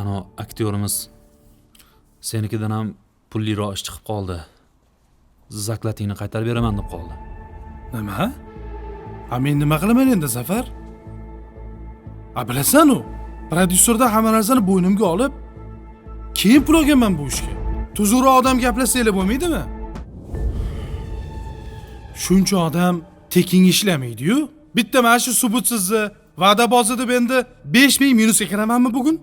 Ana aktyorimiz senikidan ham pulliroq ish chiqib qoldi. Заклад ingni qaytarib beraman deb qoldi. Nima? A men nima qilaman endi, Zafar? A bilasan-u, prodyuserdan hamma narsani bo'ynimga olib, keyin pul olganman bu ishga. Tuzukroq odam gaplasanglar bo'lmaydimi? Shuncha odam tekinga ishlamaydi-yu. Bitta mana shu subutsizni va'dabozi deb endi 5000 minusga kiramanmi bugun?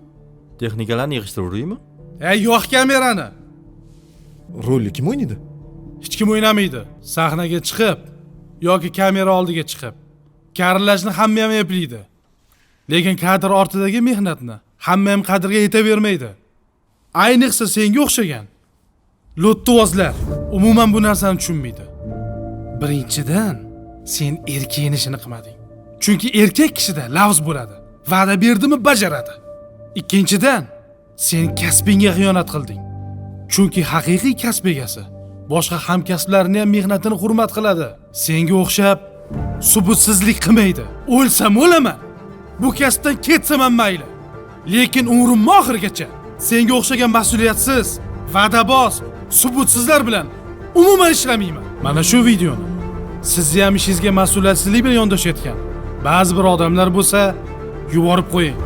Texnikalarni yig'ishtiruvdingmi? Ey, yo'q kamerani. Rolni kim o'ynaydi? Hech kim o'ynamaydi. Sahnaga chiqib yoki kamera oldiga chiqib karillashni hamma ham eplaydi. Lekin kadr ortidagi mehnatni hamma ham qadriga yetavermaydi. Ayniqsa senga o'xshagan lo'ttivozlar umuman bu narsani tushunmaydi. Birinchidan, sen erkakni ishini qilmading. Chunki erkak kishida lafz bo'ladi. Va'da berdimi, bajaradi. Ikkinchidan, sen kasbingga xiyonat qilding. Chunki haqiqiy kasb egasi boshqa hamkasblarini ham mehnatini hurmat qiladi. Senga o'xshab subutsizlik qilmaydi. O'lsam o'laman. Bu kasbdan ketsam ham mayli. Lekin umrimni oxirigacha senga o'xshagan mas'uliyatsiz, va'daboz, subutsizlar bilan umuman ishlamayman. Mana shu videoni sizni ham ishingizga mas'uliyatsizlik bilan yondashayotgan ba'zi bir odamlar bo'lsa, yuborib qo'ying.